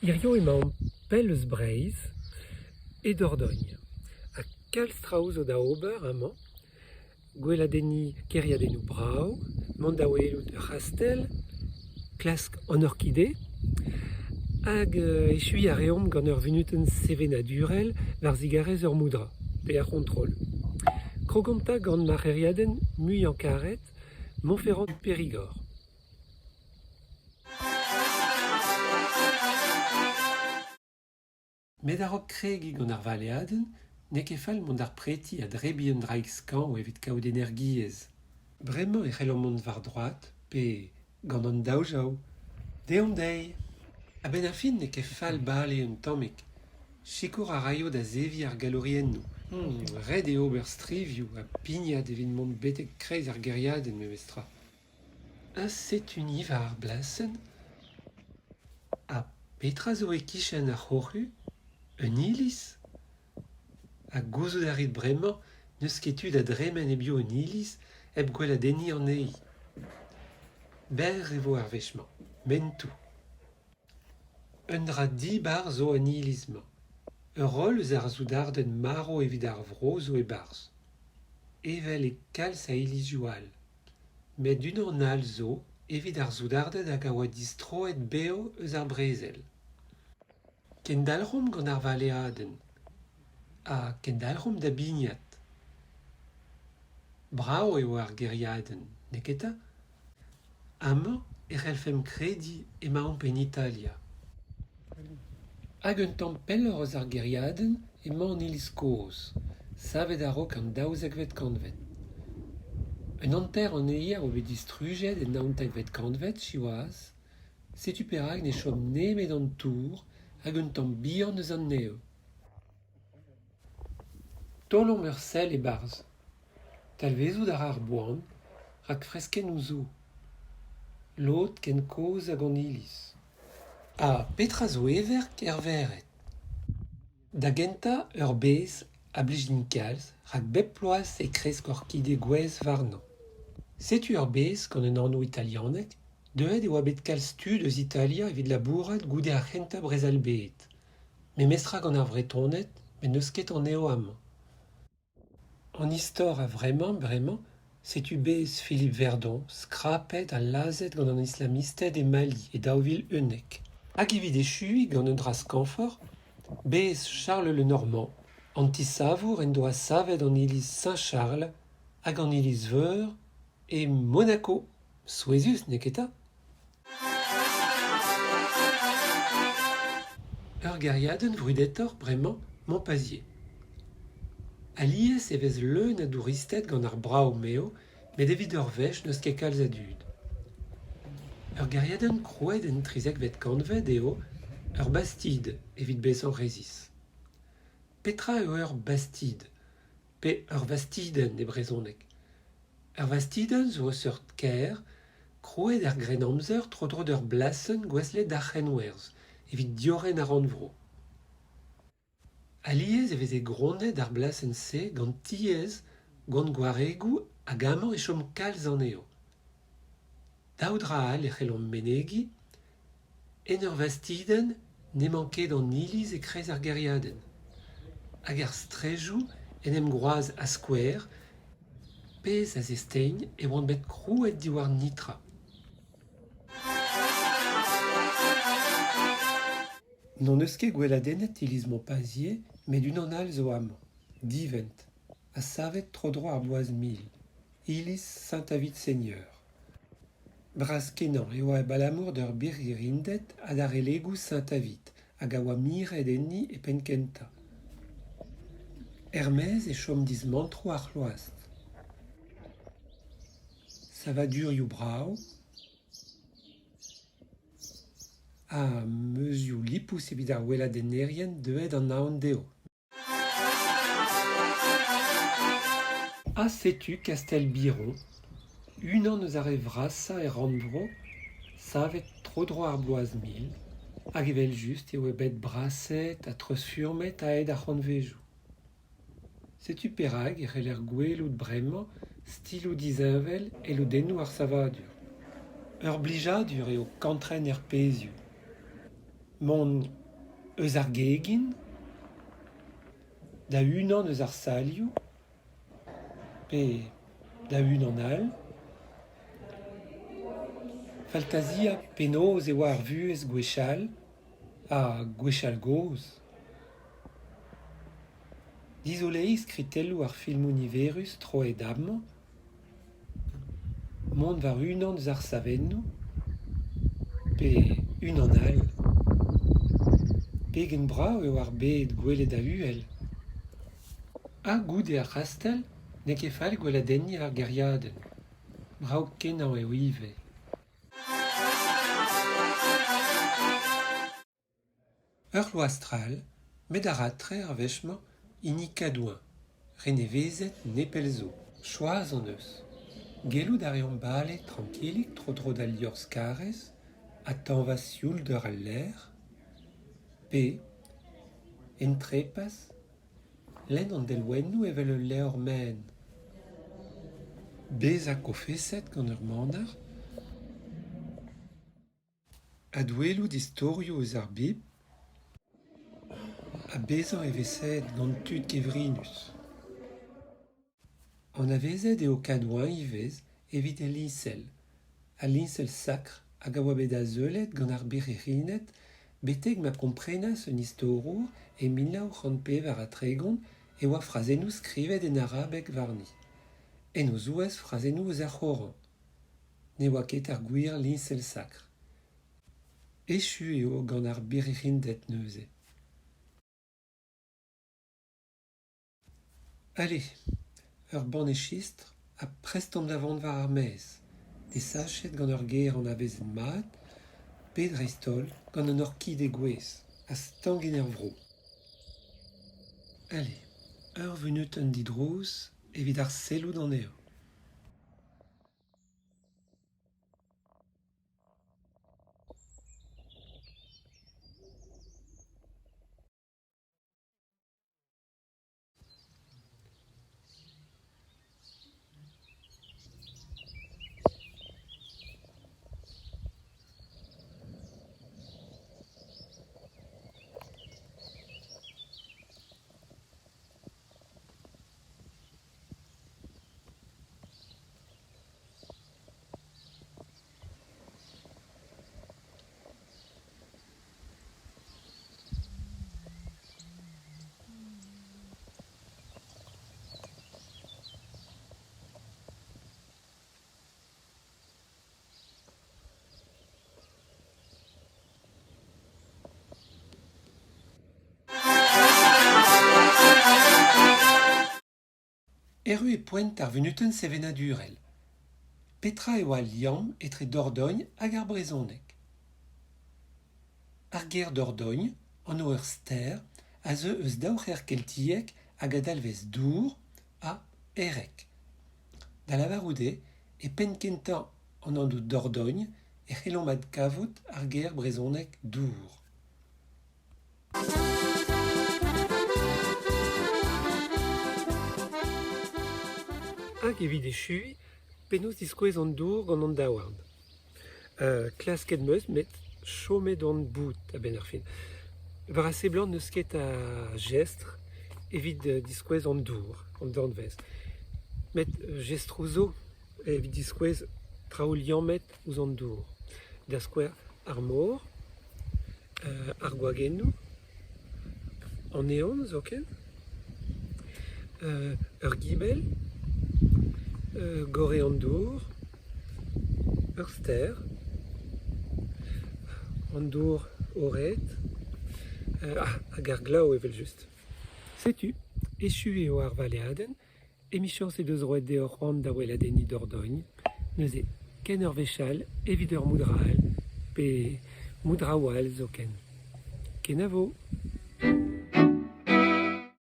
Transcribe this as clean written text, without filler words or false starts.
Hiziv emaomp pell eus Breizh, e Dordogne. Ha kalz traoù zo da ober amañ. Gweladenniñ kêriadennoù brav, mont da welout ur c'hastell, klask an orkide, hag echuiñ a reomp gant ur vunutenn sevenadurel war zigarez ur moudra, pe ar c'hontrol. Krogomp 'ta gant ma c'hêriadenn muiañ-karet, Montferrand-du-Périgord. Met a-raok kregiñ gant ar valeadenn n'eo ket fall mont d'ar preti ha debriñ un draig skañv evit kaout energiezh. Bremañ e c'hellomp mont war droad pe gant an daou jav. Deomp dezhi ! A-benn ar fin n'eo ket fall bale un tammig. Sikour a raio da zeviñ ar galoriennoù. Ret eo ober strivioù ha pignat evit mont betek kreiz ar gêriadenn memestra. Ha setu ni war ar blasenn. Ha petra zo e-kichen ar c'hoc'hu ? Un iliz ? Ha gouzout a rit bremañ n'eus ket tu da dremen hebiou un iliz hep gweladenniñ anezhi. Berr e vo ar wech-mañ, m'en tou. Un dra dibar zo en iliz-mañ. Ur roll eus ar soudarded marv evit ar vro zo e-barzh. Evel e kalz a ilizioù all. Met unan all zo evit ar soudarded hag a oa distroet bev eus ar brezel. Kendalc'homp gant ar valeadenn. Ha kendalc'homp da bignat. Brav eo ar gêriadenn, neketa ? Amañ e c'hellfemp krediñ emaomp en Italia. Hag un tamm pelloc'h eus ar gêriadenn emañ an iliz kozh, savet a-raok an daouzekvet kantved. Un hanter anezhi a oa bet distrujet en naontekvet kantved, siwazh. Setu perak ne chom nemet an tour hag un tamm bihan eus an nev. Taolomp ur sell e-barzh. Talvezout a ra ar boan, rak freskennoù zo. Lod ken kozh hag an iliz. Ha petra zo heverk er vered ? Da gentañ ur bez a blij din kalz rak bep bloaz e kresk orkide gouez warnañ. Setu ur bez gant un anv italianek, deuet e oa bet kalz tud eus Italia evit labourat goude ar C'hentañ Brezel-bed. Memestra gant ar Vretoned met n'eus ket anezho amañ. An istor a-vremañ bremañ, setu bez Philippe Verdon skrapet ha lazhet gant an islamisted e Mali e 2011. Hag evit echuiñ gant un dra skañvoc'h, bez Charles Le Normand, an tisavour en doa savet an iliz Saint-Charles hag an iliz-veur e Monaco. Souezhus, neketa ? Ur gêriadenn vrudetoc'h bremañ, Montpazier. Alies e vez leun a douristed gant ar brav m'eo met evit ur wech n'eus ket kalz a dud. Ur gêriadenn krouet en trizekvet kantved eo, ur bastide evit bezañ resis. Petra eo ur bastide ? Pe ur vastidenn e brezhoneg ? Ur vastidenn zo ur seurt kêr krouet er Grennamzer tro-dro d'ur blasenn gouestlet d'ar c'henwerzh evit diorren ar rannvro. Alies e veze gronnet ar blasenn-se gant tiez gant gwaregoù hag amañ e chom kalz anezho. Daou dra all e c'hellomp menegiñ. En ur vastidenn n'emañ ket an iliz e-kreiz ar gêriadenn. Hag ar straedoù en em groaz a-skouer, pezh a zestegn e oant bet krouet diwar netra. N'hon eus ket gweladennet iliz Montpazier met unan all zo amañ, divent, ha savet tro-dro ar bloaz mil, iliz Saint-Avit-Seigneur. Bras-kenañ e oa abalamour d'ur birc'hirinded ha da relegoù Saint-Avit hag a oa miret enni e penn-kentañ. Er-maez e chom dismantroù ar c'hloastr. Savadurioù brav ha meuzioù lipous evit ar weladennerien deuet an aon dezho. Ha setu kastell Biron, unan eus ar re vrasañ er rannvro, savet tro-dro ar bloaz mil, hag evel-just eo bet brasaet ha treuzfurmet a-hed ar c'hantvedoù. Setu perak e c'heller gwelout bremañ stiloù disheñvel e lodennoù ar savadur. Ur blijadur eo kantren er pezhioù. Mont eus ar gegin da unan eus ar salioù pe da unan all. Faltaziañ penaos e oa ar vuhez gwechall ha gwechall-gozh. Dizoleiñ skritelloù ar filmoù niverus troet amañ. Mont war unan eus ar savennoù pe unan all. Pegen brav eo ar bed gwelet a-uhel. Ha goude ar c'hastell n'eo ket fall gweladenniñ ar gêriadenn. Brav-kenañ eo ivez. Ur c'hloastr all, met a-ratre ar wech-mañ, hini Kadouin, renevezet nepell zo. Choaz hon eus. Gellout a reomp bale trankilik tro-dro d'al liorzh karrez ha tañva sioulder al lec'h, pe, en trepas, lenn an delwennoù evel ul levr maen. Bezañ kofeset gant ur manac'h. Adwelout istorioù eus ar Bibl ha bezañ eveshaet gant tud kevrinus. Anavezet eo Kadouin ivez evit e liñsel, al liñsel sakr hag a oa bet azeulet gant ar birc'hirined betek ma komprenas un istorour e 1934 e oa frazennoù skrivet en arabeg warni, en o zouez frazennoù eus ar C'horan. Ne oa ket ar gwir liñsel sakr. Echu eo gant ar birc'hirinded neuze. Ale, ur banne chistr ha prest omp da vont war ar maez, desachet gant ur ger anavezet mat pe dreist-holl gant un orkide gouez ha stank en er vro. Ale, ur vunutenn didrouz evit arsellout anezhañ. Erru eo poent ar vunutenn sevenadurel. Petra eo al liamm etre Dordogne hag ar brezhoneg ? Ar ger Dordogne, anv ur stêr, a zeu eus daou c'her keltiek hag a dalvez dour ha herrek. Da lavarout eo e penn-kentañ an anv Dordogne e c'hellomp adkavout ar ger brezhonek dour. Hag evit echuiñ, penaos diskouez an dour gant an daouarn ? Klasket 'm eus met chomet on bout a-benn ar fin. War a seblant n'eus ket a jestr evit diskouez an dour, an danvez. Met jestroù zo evit diskouez traoù liammet ouzh an dour. Da skouer ar mor, ar gwagennoù, an eon zoken, ur gibell, gorre an dour, ur stêr, an dour o red, hag ar glav evel-just. Setu, echu eo ar valeadenn. Emichañs he deus roet deoc'h c'hoant da weladenniñ Dordogne, neuze ken ur wech all evit ur moudra all, pe moudraoù all zoken. Kenavo !